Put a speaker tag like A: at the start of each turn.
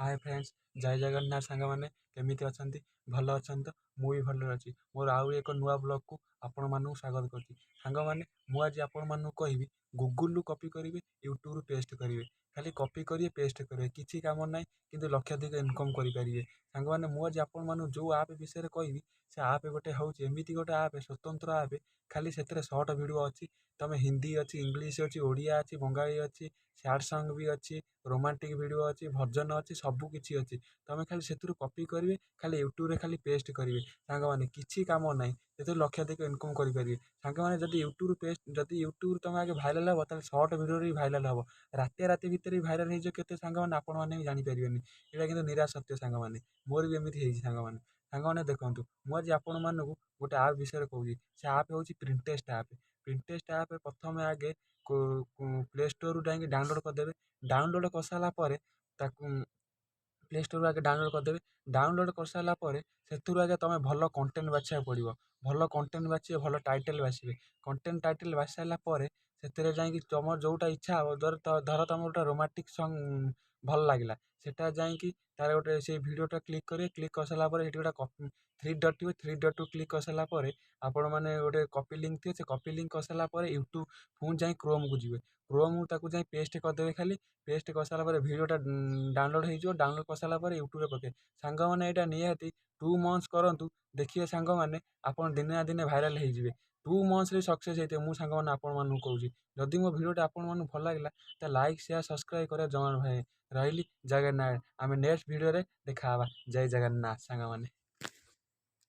A: ହାଏ friends, ଜୟ ଜଗନ୍ନାଥ। ସାଙ୍ଗମାନେ, କେମିତି ଅଛନ୍ତି? ଭଲ ଅଛନ୍ତି ତ? ମୁଁ ବି ଭଲରେ ଅଛି। ମୋର ଆଉ ଏକ ନୂଆ ବ୍ଲଗ୍କୁ ଆପଣମାନଙ୍କୁ ସ୍ୱାଗତ କରୁଛି। ସାଙ୍ଗମାନେ, ମୁଁ ଆଜି ଆପଣମାନଙ୍କୁ କହିବି, ଗୁଗୁଲରୁ କପି କରିବେ, ୟୁଟ୍ୟୁବରୁ ପେଷ୍ଟ କରିବେ, ଖାଲି କପି କରିବେ, ପେଷ୍ଟ କରିବେ, କିଛି କାମ ନାହିଁ, କିନ୍ତୁ ଲକ୍ଷାଧିକ ଇନକମ୍ କରିପାରିବେ। ସାଙ୍ଗମାନେ, ମୁଁ ଆଜି ଆପଣମାନଙ୍କୁ ଯେଉଁ ଆପ୍ ବିଷୟରେ କହିବି, ସେ ଆପ୍ ଗୋଟେ ହେଉଛି ଏମିତି ଗୋଟେ ଆପ୍, ସ୍ୱତନ୍ତ୍ର ଆପ୍। ଖାଲି ସେଥିରେ ସର୍ଟ ଭିଡ଼ିଓ ଅଛି। ତୁମେ ହିନ୍ଦୀ ଅଛି, ଇଂଲିଶ ଅଛି, ଓଡ଼ିଆ ଅଛି, ବଙ୍ଗାଳୀ ଅଛି, ସ୍ୟାଡ଼ ସଙ୍ଗ୍ ବି ଅଛି, ରୋମାଣ୍ଟିକ୍ ଭିଡ଼ିଓ ଅଛି, ଭଜନ ଅଛି, ସବୁ କିଛି ଅଛି। ତୁମେ ଖାଲି ସେଥିରୁ କପି କରିବେ, ଖାଲି ୟୁଟ୍ୟୁବରେ ଖାଲି ପେଷ୍ଟ କରିବେ। ସାଙ୍ଗମାନେ, କିଛି କାମ ନାହିଁ, ସେଥିରୁ ଲକ୍ଷାଧିକ ଇନକମ୍ କରିପାରିବେ। ସାଙ୍ଗମାନେ, ଯଦି ୟୁଟ୍ୟୁବରୁ ପେଷ୍ଟ, ଯଦି ୟୁଟ୍ୟୁବରୁ ତୁମେ ଆଗେ ଭାଇରାଲ୍ ହେବ, ତାହେଲେ ସର୍ଟ ଭିଡ଼ିଓରେ ବି ଭାଇରାଲ୍ ହେବ। ରାତି ରାତି ଭିତରେ ବି ଭାଇରାଲ୍ ହେଇଯିବ କେତେ, ସାଙ୍ଗମାନେ, ଆପଣମାନେ ବି ଜାଣିପାରିବେନି। ଏଇଟା କିନ୍ତୁ ନିରାଟ ସତ୍ୟ ସାଙ୍ଗମାନେ, ମୋର ବି ଏମିତି ହେଇଛି। ସାଙ୍ଗମାନେ, ଦେଖନ୍ତୁ, ମୁଁ ଆଜି ଆପଣମାନଙ୍କୁ ଗୋଟେ ଆପ୍ ବିଷୟରେ କହୁଛି। ସେ ଆପ୍ ହେଉଛି ପ୍ରିଣ୍ଟେଷ୍ଟ ଆପ୍। ପ୍ରିଣ୍ଟେଷ୍ଟ ଆପ୍ ପ୍ରଥମେ ଆଗେ ପ୍ଲେ ଷ୍ଟୋରରୁ ଯାଇକି ଡାଉନଲୋଡ଼୍ କରିଦେବେ। ଡାଉନଲୋଡ଼୍ କରିସାରିଲା ପରେ ତାକୁ ପ୍ଲେ ଷ୍ଟୋରରୁ ଆଗେ ଡାଉନଲୋଡ଼୍ କରିଦେବେ। ଡାଉନଲୋଡ଼୍ କରିସାରିଲା ପରେ ସେଥିରୁ ଆଗେ ତୁମେ ଭଲ କଣ୍ଟେଣ୍ଟ ବାଛିବାକୁ ପଡ଼ିବ। ଭଲ କଣ୍ଟେଣ୍ଟ ବାଛିବେ, ଭଲ ଟାଇଟେଲ୍ ବାଛିବେ। କଣ୍ଟେଣ୍ଟ ଟାଇଟେଲ୍ ବାଛି ସାରିଲା ପରେ ସେଥିରେ ଯାଇକି ତୁମର ଯେଉଁଟା ଇଚ୍ଛା ହେବ, ଧର ତୁମର ଗୋଟେ ରୋମାଣ୍ଟିକ୍ ସଙ୍ଗ୍ ଭଲ ଲାଗିଲା, ସେଟା ଯାଇକି ତାର ଗୋଟେ ସେଇ ଭିଡ଼ିଓଟା କ୍ଲିକ୍ କରିବେ। କ୍ଲିକ୍ କରିସାରିଲା ପରେ ସେଠି ଗୋଟେ ଥ୍ରୀ ଡଟ୍ ଥିବ। ଥ୍ରୀ ଡଟ୍କୁ କ୍ଲିକ୍ କରିସାରିଲା ପରେ ଆପଣମାନେ ଗୋଟେ କପି ଲିଙ୍କ୍ ଥିବ। ସେ କପି ଲିଙ୍କ୍ କରିସାରିଲା ପରେ ୟୁଟ୍ୟୁବ୍ ପୁଣି ଯାଇ କ୍ରୋମ୍କୁ ଯିବେ। କ୍ରୋମ୍ ତାକୁ ଯାଇ ପେଷ୍ଟ କରିଦେବେ। ଖାଲି ପେଷ୍ଟ କରିସାରିଲା ପରେ ଭିଡ଼ିଓଟା ଡାଉନଲୋଡ଼୍ ହେଇଯିବ। ଡାଉନଲୋଡ଼୍ କରିସାରିଲା ପରେ ୟୁଟ୍ୟୁବରେ ପକାଇବେ। ସାଙ୍ଗମାନେ, ଏଇଟା ନିହାତି 2 ମନ୍ଥସ୍ କରନ୍ତୁ, ଦେଖିବେ ସାଙ୍ଗମାନେ, ଆପଣ ଦିନେ ନା ଦିନେ ଭାଇରାଲ୍ ହେଇଯିବେ। 2 ମନ୍ଥସରେ ସକ୍ସେସ୍ ହେଇଥିବ। ମୁଁ ସାଙ୍ଗମାନେ ଆପଣମାନଙ୍କୁ କହୁଛି, ଯଦି ମୋ ଭିଡ଼ିଓଟା ଆପଣମାନଙ୍କୁ ଭଲ ଲାଗିଲା, ତ ଲାଇକ୍, ସେୟାର, ସବସ୍କ୍ରାଇବ୍ କରିବା ଜମା ଭାଇ। ରହିଲି, ଜଗନ୍ନାଥ। ଆମେ ନେକ୍ସଟ ଭିଡ଼ିଓରେ ଦେଖା ହେବା। ଜୟ ଜଗନ୍ନାଥ ସାଙ୍ଗମାନେ।